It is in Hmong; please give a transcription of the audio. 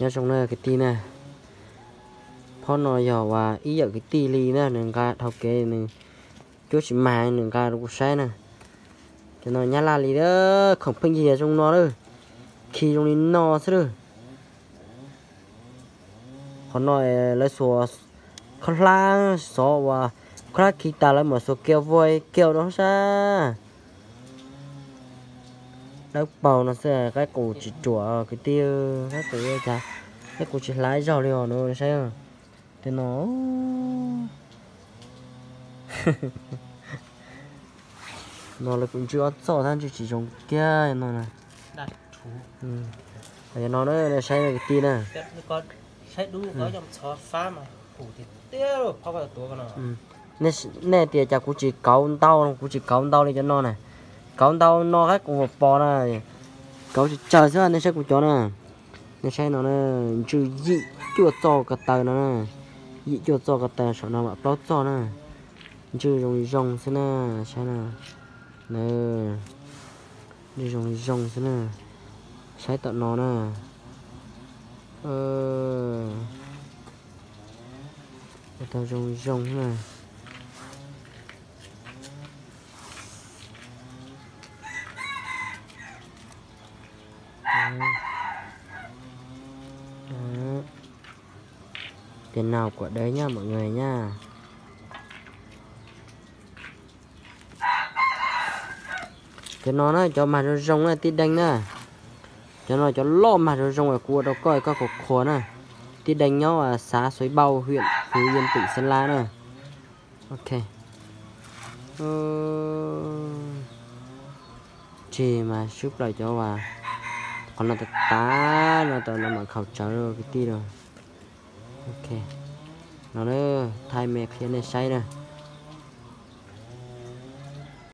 Nyob zoo na kwv tij na, phab no yog uas ib yawm kwv tij li na, nws nqa dhau kev nws cuab tsis mag nws nqa rau kuv saib na. Cov no nyab laj li, khoom pheej yig zoo no lawm, khi zoo li no xwb lawm. Qhov no lawv xuas khaub hlab xov uas khaub hlab khi tas lawv mam xuas kiag vuag kiag rau sab. Dawb paug no xwb, qaib qus tsis ruam kwv tij, qaib qus cas, qaib qus tsis hlav zaug li os no saib. Tej no, no lawv kuj ntswj ob txoj tab ntswj tsis zoo kiag no na. Yog no na, saib kwv tij na. Nej tias cas kuv tsis kauv ntau, kuv tsis kauv ntau li cov no na. Kauv ntau no qaib qus pos na, kauv tsis tsawg xwb nej saib kuv cov na. Nej saib no na, ntswj yim cuaj txoj ko taw no na, yim cuaj txoj ko taw, saum no mam plaub txoj na. Ntswj zoo zoo xwb na, saib na. Ntswj zoo zoo xwb na, saib tom no na. Tau zoo zoo na. Tes nau kuam dawb nyab mam nws nyab. Cov no na cov mag zoo zoo na tib deeg na. Cov no cov loj mag zoo zoo es kuv ua rau koj, koj khuav khuav na. Tib deeg nyob xav Xuav Npauj, hwm Huv Yeeb, tim Xeeb Lab na. Ok. Tseg mas swb plaws cov uas qhov no tas tas no, tas no mam khaus tsawv kwv tij lawm. Ok, no na, thaij me qhia nej saib na.